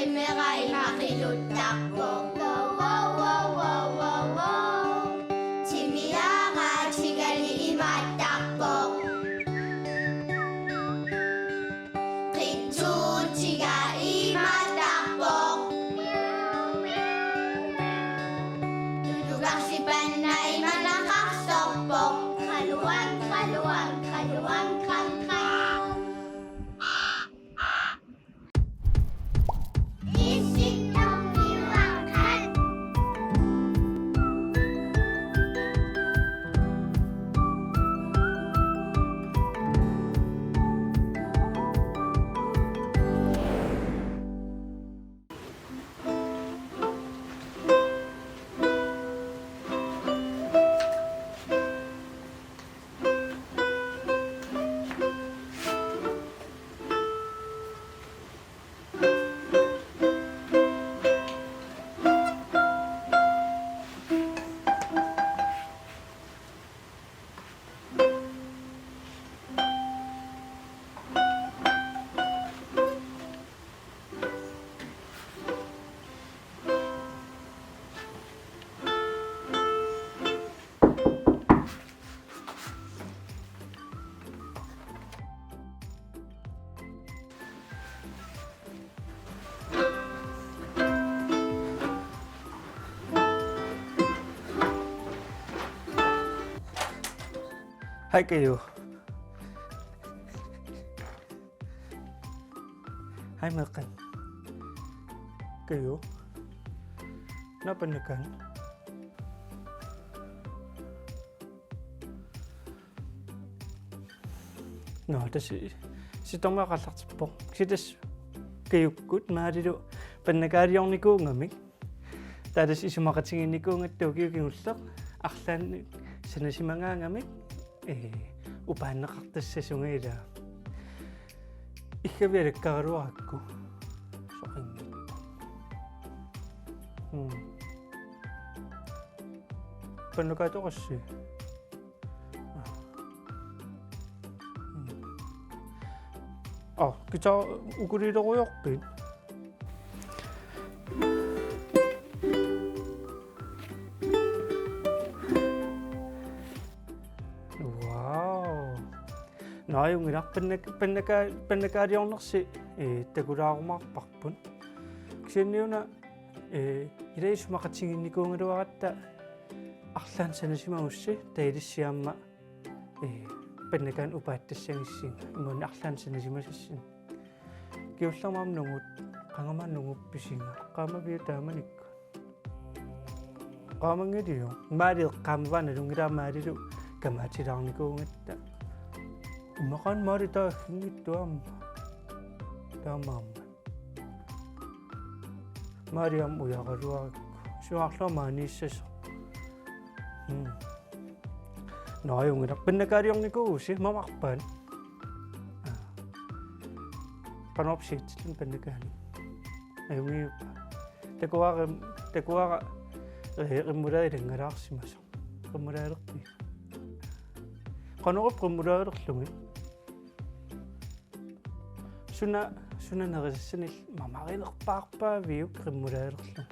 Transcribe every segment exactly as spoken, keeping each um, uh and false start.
Timera ima qiluttarpoq. Wow, wow, wow, wow, wow, wow. Timiara tigali imaattarpoq. Qitsuutiga imaattarpoq. Tulugarsipanna imanaqarsorpoq. Qaluang, qaluang, qaluang, qang, qang. Hej, Kaju. Hej, meeqqat. Kaju. Naa pannakaat? Nå, tassa sittarmik aallartippoq. Kisianni tassa Kajukkut Maalilu pannakaaliornikuugamik. Taava tassa isumaqatigiinnikuugatta ukiut kingulliit arlaannik sanasimagaangamik, ee, upaanneqartassasunga ilaa. Iggavialakkaraluarakku. Soqanngitsoq. Hmm. Pannakaatoqassi? Aa, guitar ukuliilerujoorpit? Wow. Nå, ajunngilaq, pannak-, pannaka-, pannakaaliornersi, ee, takulaarumaarparput. Kisianniuna, ee, ilaa isumaqatigiinnikuugaluaratta arlaannik sanasimagussi, taava ilissi aamma, ee, pannakaat upaattassagissinga, imaluunniit arlaannik sanasimasassinga. Kingullermik aamma nungut-, qangami nunguppisinga, qaamaviuk taamanikkut? Qaamanngilagut. Maali eqqaamavaa, nalunngilara Maalilu kamaatilaarnikuugatta. Immaqaana Maali taava agginngitsoq aamma. Taamaammat. Maali aamma ujaraluarakku. Siuarlua maaniissasoq. Hmm. Nå, ajunngilaq, pannakaaliornikuuvusi, mamarpaat? Aa. Qanorpiaq sitsilluni pannakaani? Ajunngilaq. Takuara, takuara, ee, remoulade ilanngalaarsimasoq. Remouladerpit? Qanoq remouladerlugit? Suna, suna nerisassanillit mamarinerpaarpaaviuk remouladerlugu?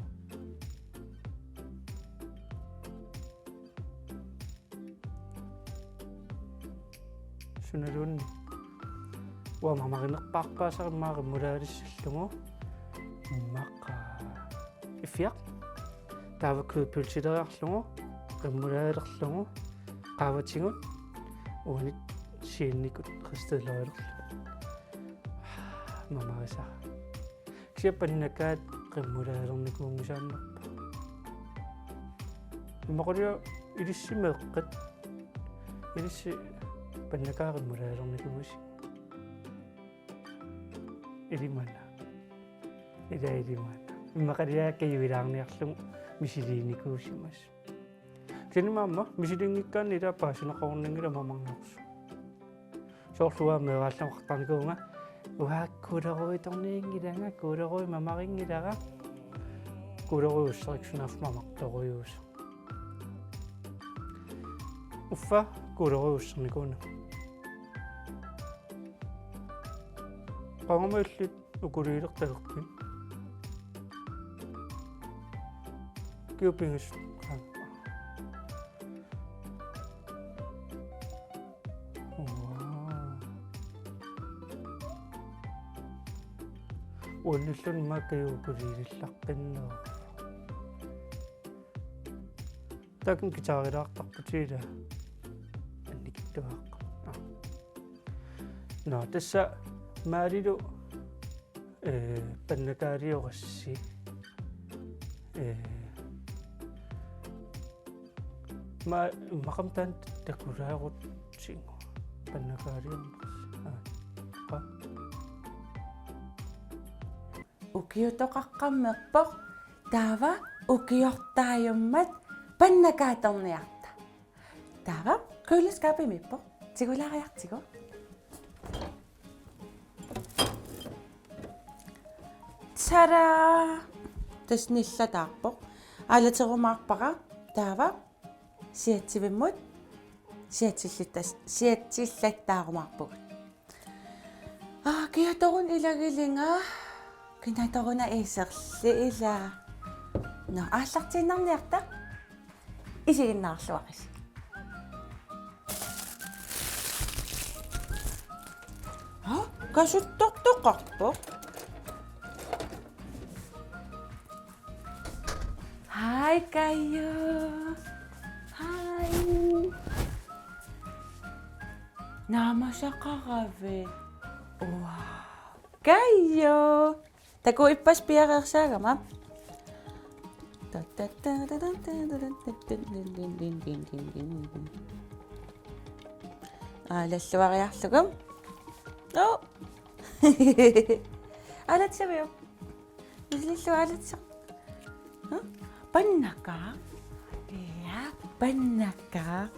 Sunaluunniit? Uanga mamarinerpaarpaasara immaqa remouladerissallugu. Immaqa iffiaq. Taava kødpølseleriarlugu, remouladerlugu, qaavatigut, uani siinikut risteleriarlugu. Mamarisara. Kisianni pannakaat remouladerernikuunngisaannarpoq. Immaqa qulit ilissi meeqqat. Ilissi pannakaat remouladerernikuuisi. Ilimana. Ilaa ilimana. Immaqaliaakka juilaarniarlugu misiliinikuusimasoq. Kisianni aamma misilinngikkaanni ilaa paasinaqarunanngilaq mamarnersoq. Soorlu uanga meeraallunga oqartarnikuuvunga, uanga kålrødtorniunngilanga, kålrød mamarinngilara. Kålrød usserikkut sunaaffa mamartorujuusoq. Uffa kålrød ussernikuunanga. Qangami illit ukuliilertalerpit? Ukiut pingasut. Wow. Uannullu maakka ukiut kuliillaqqinnagu. Taakku guitarilaartarput ila. Annikittuaaq. Nå, tassa Maalilu, eh, pannakaaliorassi. Eh, ma-, maqam taanna takulaarutsigu. Pannakaaliorassi. Aa, qa. Ukiutoqaqqammerpoq, taava ukiortaajummat pannakaaterniarta. Taava køleskabimiippoq, tigulaariartigu. Tada! Tassa nillataarpoq. Aalaterumaarpara, taava siatsivimmut siatsillattas-, siatsillattaarumaarpugut. Aa, kiatorun ilagilinga. Kinatoruna iserli ila. Nå, aallartiinnarniarta. Isiginnaarluarisi. Aa, kasuttortoqarpoq. Hej, Kaju. Hej. Naamasaqaravit? Wow. Kaju. Takuippas piareersaagama. Aalalluariarlugu. Oh. Aalatsaviuk? Ilillu aalatsa. Hm? Pannakaaq. Ja, pannakaaq.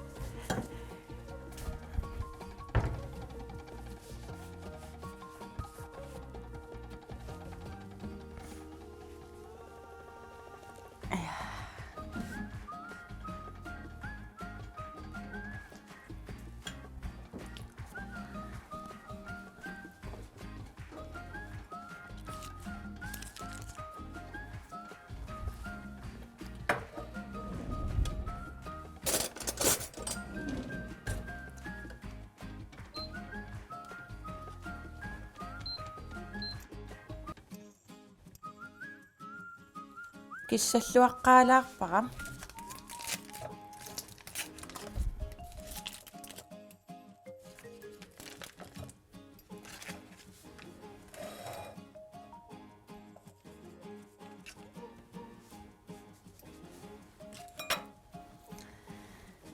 Kissalluaqqaalaarpara.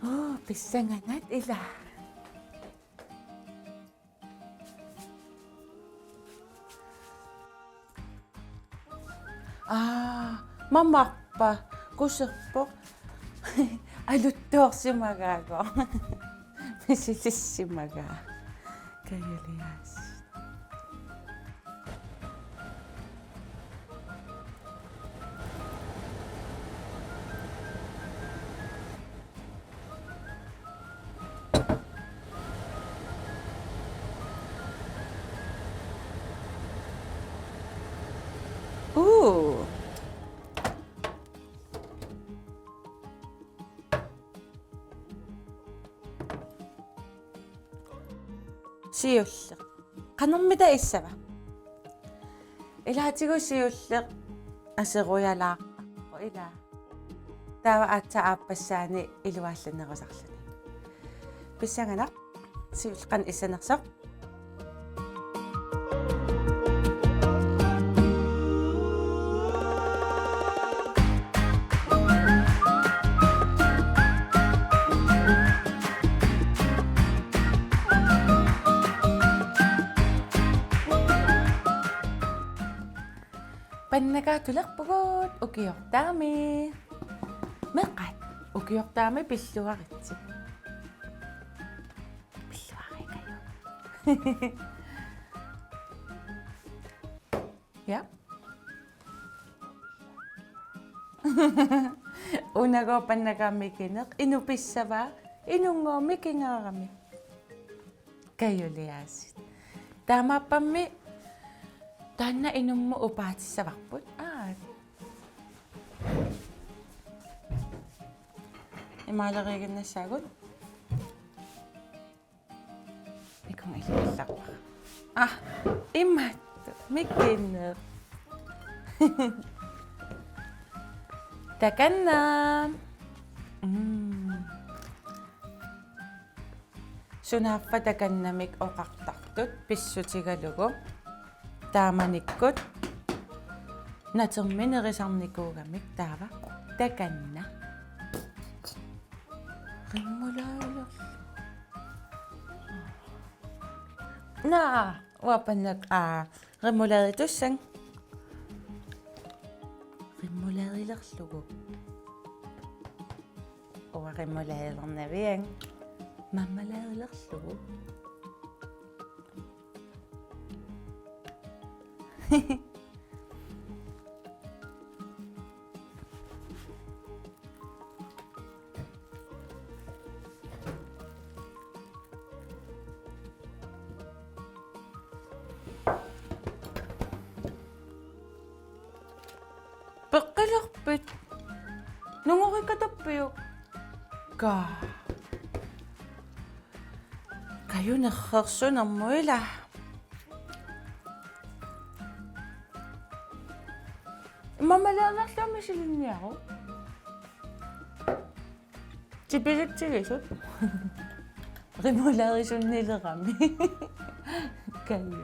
Uu, pissanganaq ila. Aa, mamarpa, kuserpoq. Aluttoorsimagaagut. Misilissimagaa. Kajuliaasiit. Uu. Siulleq. Qanormita issava? Ilaatigut siulleq aserujalaarpoq ila. Taava aatsaat aappassaani iluaallannerusarluni. Pissanganaq, siulleq qanoq issanersoq. Pannakaattulerpugut ukiortaami. Meeqqat, ukiortaami pilluaritsi. Pilluarikajuk. Ja. Unagooq pannakaat mikineq, inuk pissavaa, inunngooq mikingaarami. Kajuliaasiit. Taamaappammi taanna inummut upaatissavarput. Aa. Imaaleriiginnassaagut. Mikunga ilillarpara. Ah, imaattoq, mikineq. Takanna. Mm. Sunaaffa takannamik oqartartut pissutigalugu. Taamanikkut natermi nerisarnikuugamik taava takanna. Remouladelerlugu. Naa, uapannak, aa, remouladetussang. Remouladelerlugu. Uanga remouladelernavian. Marmeladelerlugu. Peqqilerpit? Nungorikatappiuk? Kaa. Kaju nerrersunermut ila. Marmeladelerlugu misilinniaruk. Tipilitsigisut. Remouladesunnilerami. Kaju.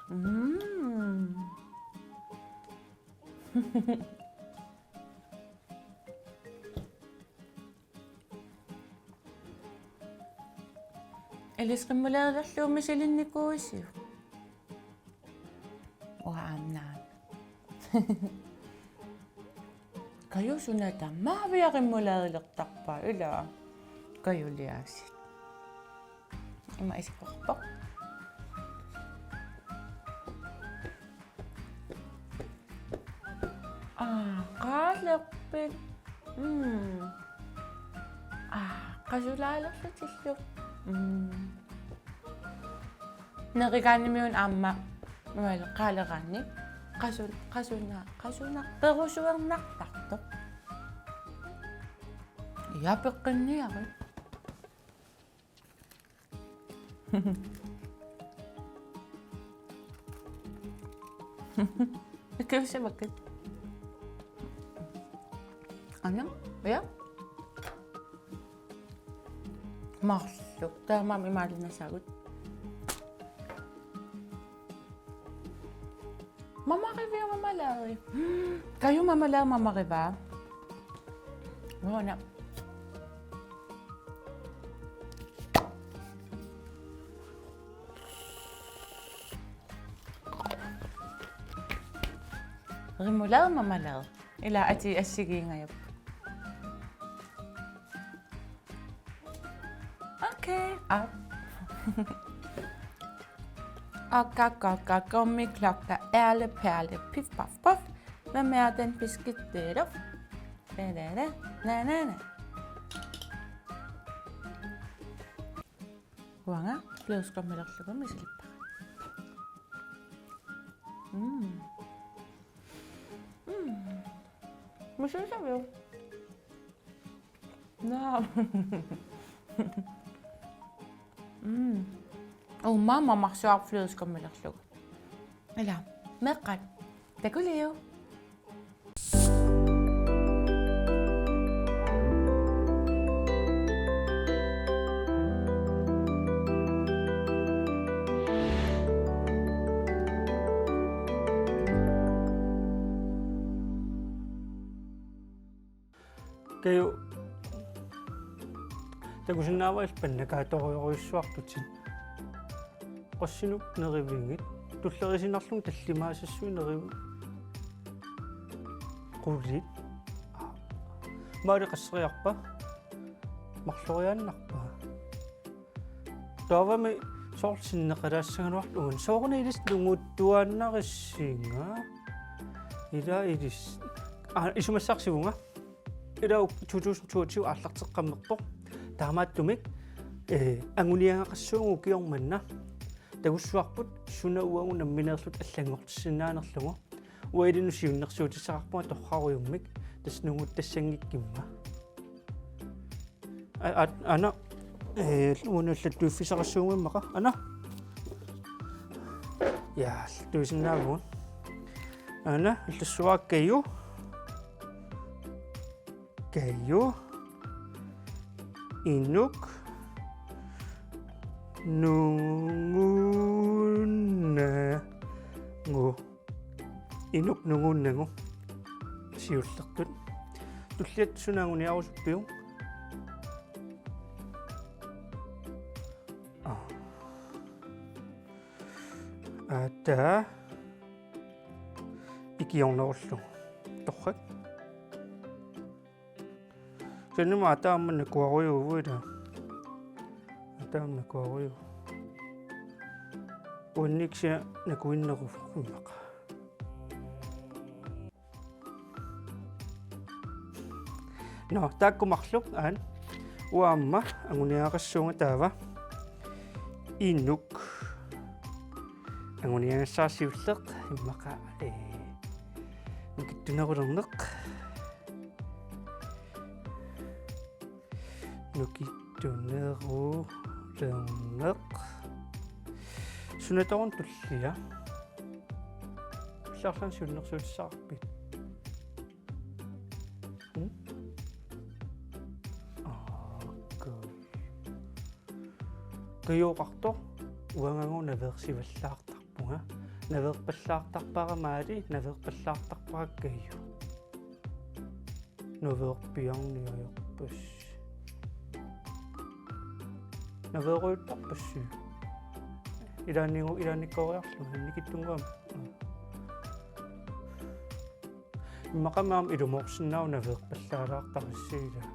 Mm. Ilissi remouladelerlugu misilinnikuuisiuk? Uanga aamma. Kaju suna tamaviarimulaarilertarpa ila kajuliaasit. Ima isikkoqarpoq. Aa, qaaleqpit. Mm. Aa, qasulaalerlutillu. Mm. Nerigaannimiuna aamma nual qaaleraanni. Qasun-, qasuna-, qasuna-, perusuernartartoq. Ja, peqqinniarit. Ikkussavakkit. Anna, ja. Marluk, taamaammat imaalinnassagut. Mamarivia mamalari. Kaju mamalari mamarivaa. Uanga. Remoulade mamalari. Ila atii assigiingajapput. Okay, op. Og gok, gok, gok, gummiklokke, ærle perle, pif, paf, pof. Hvem er den beskidte luft? Da, da, da, na, na, na. Uanga flødeskummilerlugu misilippara. Mm. Mm. Misilissaviuk? Naa. Mm. Uumma mamarsuaq flødeskummilerlugu. Ila, meeqqat. Takuliuk. Kaju, takusinnaavara illit pannakaatorujorujussuartutit. Qassinut nerivigit? Tulleriiaannarlugu tallimaassassuit nerivi-, qulit. Maali qasseriarpa? Marloriaannarpa? Taavami soorlu sinneqalaassagaluarlugu. Sooruna ilissi nunguttuaannarissinga. Ila ilissi. Aa, isumassarsiuvunga. Ila uk-, to tusind toogtyve aallarteqqammerpoq. Taamaattumik, eh, anguniagaqassuunga ukioq manna. Takussuarput suna uagut nammineerluta allanngortissinnaanerlugu. Uanga ilinnut siunnersuutissaqarpunga torrarujummik, tassa nunguttassanngikkimma. A-, a-, ana, ee, uunga allattuiffissaqassuuguma immaqa, ana. Ja, allattuisinnaavugut. Ana, allassuara Kaju. Kaju. Inuk. Nungunnagu. Inuk nungunnagu. Siullertut. Tulliattut suna anguniarusuppiuk? Aa. Ata. Ikiornerullugu. Torrak. Kisianni aamma ataamma nakuarujuuvoq ilaa. Ataamma nakuarujuuvoq. Uannik kisianni nakuinneruvoq immaqa. Nå, taakku marluk aana. Uanga aamma anguniagaqassuunga taava. Inuk. Anguniagassara siulleq immaqa, ee, nukittunerulerneq. Nukittunerulerneq. Sunatoorun tullia? Ullaarluni siunnersuutissaqarpit? Hmm? Aa, Kaju. Kajuoqartoq uangagu naveersivallaartarpunga. Naveerpallaartarpara Maali, naveerpallaartarpara Kaju. Naveerpiarniarpassi. Naveerujuttarpassi. Ilaannigu-, ilaannikkooriarlugu, annikitsunnguamik. Immaqami aamma ilumoorsinnaavoq naveerpallaalaartarassi ilaa.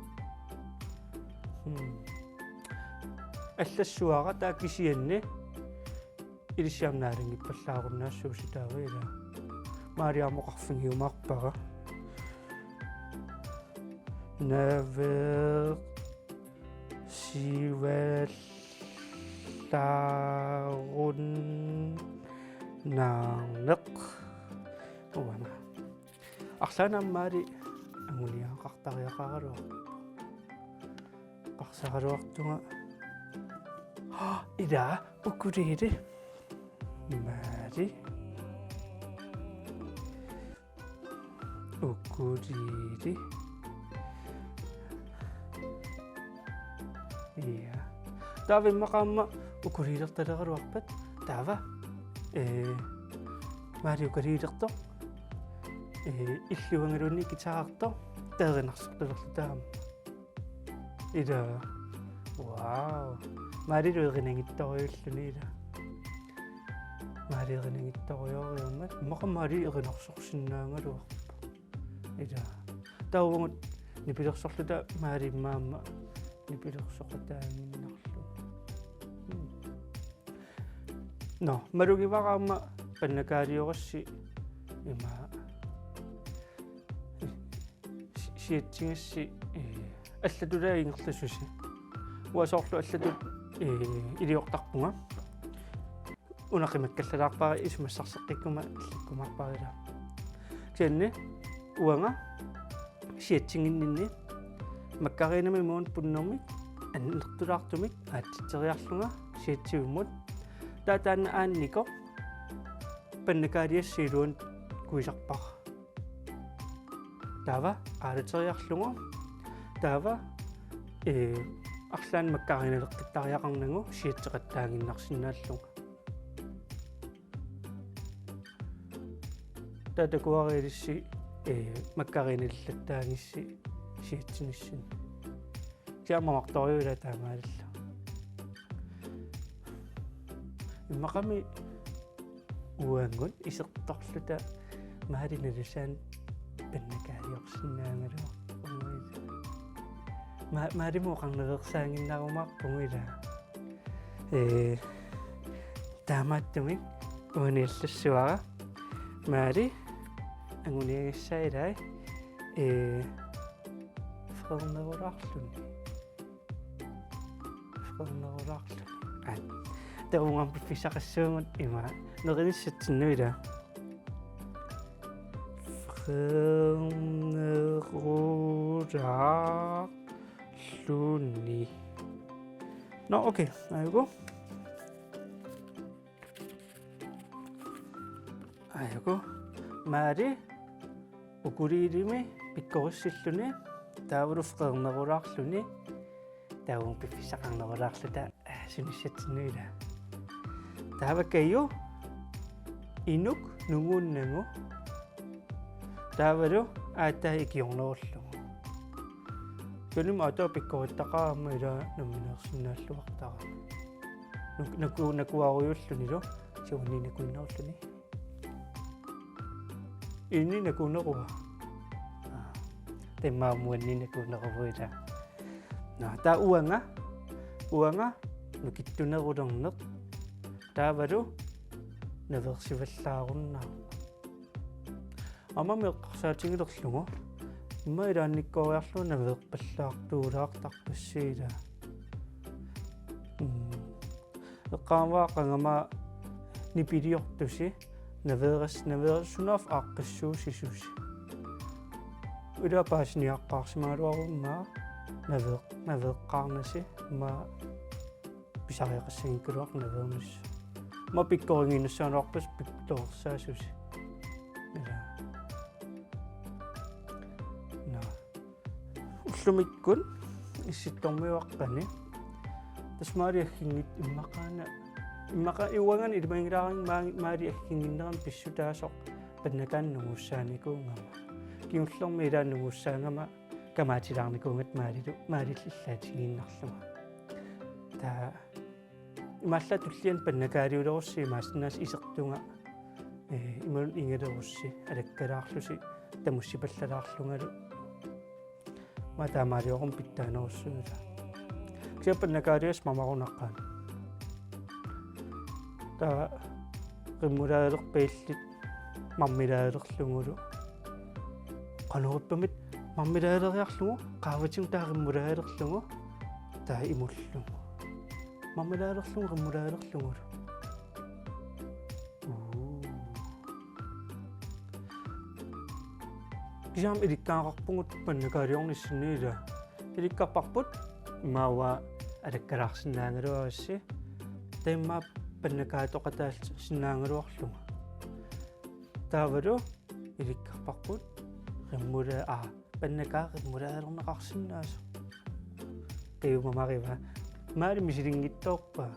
Hmm. Allassuara taava kisianni. Ilissi aamma naalinngippallaarunnaassuusi taava ilaa. Maali aamma oqarfigiumaarpara. Naveersivallaarunnaarneq. Uanga. Arlaanni aamma Maali anguniagaqartariaqaraluarpoq. Eqqarsaraluartunga. Ilaa, ukulele. Maali. Ukulele. Ja. Taava immaqa aamma ukulelertaleraluarpat. Taava. Ee, Maali ukulelertoq. Ee, illit uangaluunniit guitarertoq. Taava erinarsortulerluta aamma. Ilaa. Wow. Maalilu erinangittorujuulluni ilaa. Maali erinangittorujuujuummat. Immaqa Maali erinarsorsinnaagaluarpoq. Ilaa. Taava uagut nipilersorluta Maali immaqa aamma nipilersoqataaginnarlugu. Hmm. Nå, malugivara aamma pannakaaliorassi ima. Si-, siatsigissi, ee, allatut ingerlasusi. Uanga soorlu allatut, ee, iliortarpunga. Una qimakkallalaarpara isumassarseqqikkuma allakkumaarpara ilaa. Kisianni uanga siatsiginninni makkarinamik imaluunniit punnermik annertulaartumik aatsitseriarlunga siatsivimmut. Taava taanna aannikoq pannakaaliassap iluani kuisarpara. Taava aalateriarlugu. Taava, ee, arlaannik makkarinaleqqittariaqarnagu siatseqattaaginnarsinnaallunga. Taava takuara ilissi, ee, makkarinalillattaagissi siatsinissinni. Kisianni aamma martorujuuvoq ilaa taamaalillugu. Immaqami uagut isertorluta Maali nalusaanut pannakaaliorsinnaagaluarpugut. Ma-, Maalimut oqarnaveersaaginnarumaarpugut ilaa. Ee, taamaattumik uani allassuara Maali anguniagassaa ilai, ee, freernerulaarluni. Freernerulaarluni. Aa. Taava uunga piffissaqassuugut ima nerinissatsinnut ilaa. Qernerulaarluni. Nå, okay. Aajuku. Aajuku. Maali ukuliilimi pikkorissilluni, taavalu qernerulaarluni, taava piffissaqarnerulaarluta, aa, sunissatsinnuila. Taava Kaju inuk nunguunnagu, taavalu aatsaat ikiornerullugu. Kajunimi aatsaat pikkorittaqaaq aamma ila nammineersinnaalluartarami. Nuk-, naku-, nakuarujuullunilu, siuanni nakuinnerulluni. Ilinni nakuneruva. Aa, taamaammat uanni nakuneruvugut. Nå, taava uanga, uanga nukittunerulerneq. Taavalu naveersivallaarunnaarpoq. Aamma eqqarsaatigilerlugu. Immaqa ilaannikkooriarlugu naveerpallaartuulaartarpassi ila. Mm. Eqqaamavara qangami nipiliortusi, naveeras-, naveeras-, sunaaffa aaqqissuussisusi. Ila paasiniaqqaarsimagaluaruma naveeq-, naveeqqaarnasi, immaqa pisariaqassanngikkaluarpoq naveernissaq. Immaqa pikkorinnginnassagaluarpasi pikkorissaasusi. Ila. Nå. Ullumikkut Issittormiuaqqani. Tassa Maali agginngit-, immaqaana, immaqa uangaana ilimagilaarlunga Maa-, Maali agginnginnerani pissutaasoq pannakaanut nungussaanikuugama. Kingullermi ilaanni nungussaagama kamaatilaarnikuugatta Maalilu, Maalillu illaatigiinnarlunga. Taava imaallaat tulliani pannakaaliulerussi imaassinnaavoq isertunga, ee, imaluunniit ingalerussi alakkalaarlusi tamussipallalaarlungalu. Immaqa taamaalioruma pitsaanerussuusa. Kisianni pannakaaliugassaq mamarunaqaaq. Taava remouladelerpaallit marmeladelerlugulu. Qanoq ippamit marmeladeriarlugu, qaavatigut taava remouladelerlugu, taava imullugu. Marmeladelerlugu, remouladelerlugulu. Uu. Kisianni ilikkagaqarpugut pannakaaliornissinni ila. Ilikkarparput immaqa alakkalaarsinnaagaluarassi. Taava immaqa pannakaatoqataalsinnaagaluarlunga. Taavalu ilikkarparput remoula-, aa, pannakaat remouladelerneqarsinnaasoq. Kaju mamariva. Maali misilinngitsoorpaa.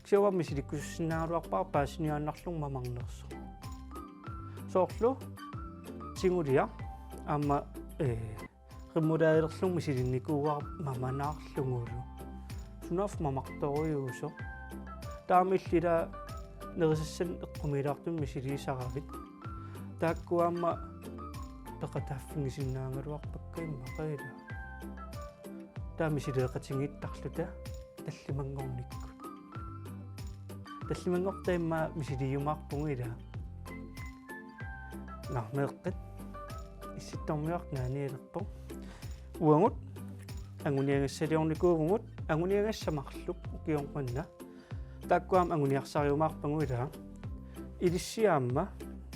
Kisianni uanga misilikkusussinnaagaluarpara paasiniaannarlugu mamarnersoq. Soorlu tiguliaq aamma, ee, remouladelerlugu misilinnikuuara mamanaarlugulu. Sunaaffa mamartorujuusoq. Taava illit ila nerisassanik eqqumiilaartumik misiliisaravit. Taakkua aamma peqataaffigisinnaagaluarpakka immaqa ila. Taava misileeqatigiittarluta tallimanngornikkut. Tallimanngortat immaqa misiliiumaarpugut ila. Nå, meeqqat. Issittormiuaraq naanialerpoq. Uagut anguniagassaliornikuuvugut, anguniagassat marluk ukioq manna. Taakkua aamma anguniarsariumaarpagut ila. Ilissi aamma,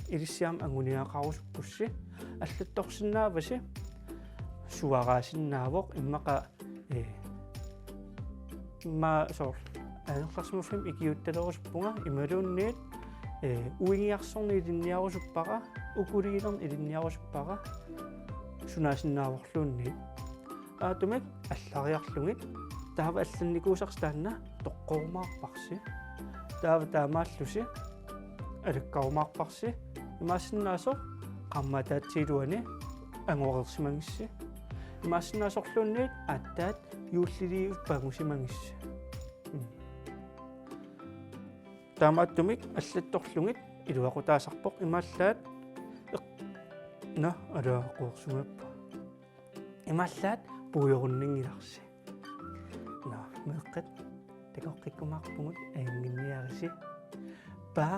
ilissi aamma anguniagaqarusuppussi. Allattorsinnaavasi suaraasinnaavoq immaqa, ee, immaqa soorlu angerlarsimaffimmi ikiuuttalerusuppunga imaluunniit, ee, uigiarsorneq ilinniarusuppara, ukuliilerneq ilinniarusuppara, sunaasinnaavorluunniit. Aatumik allariarlugit, taava allannikuusarsi taanna toqqorumaarparsi. Taava taamaallusi alakkarumaarparsi. Imaassinnaasoq qaammat ataatsip iluani angoreersimagissi. Imaassinnaasorluunniit aatsaat juulliliivik pangusimagissi. Mm. Taamaattumik allattorlugit iluaqutaasarpoq imaallaat eq-, nå, alaa, quersumaappa. Imaallaat puigorunninngilarsi. Nå, meeqqat, takoqqikkumaarpugut, ajunnginniarisi. Bye.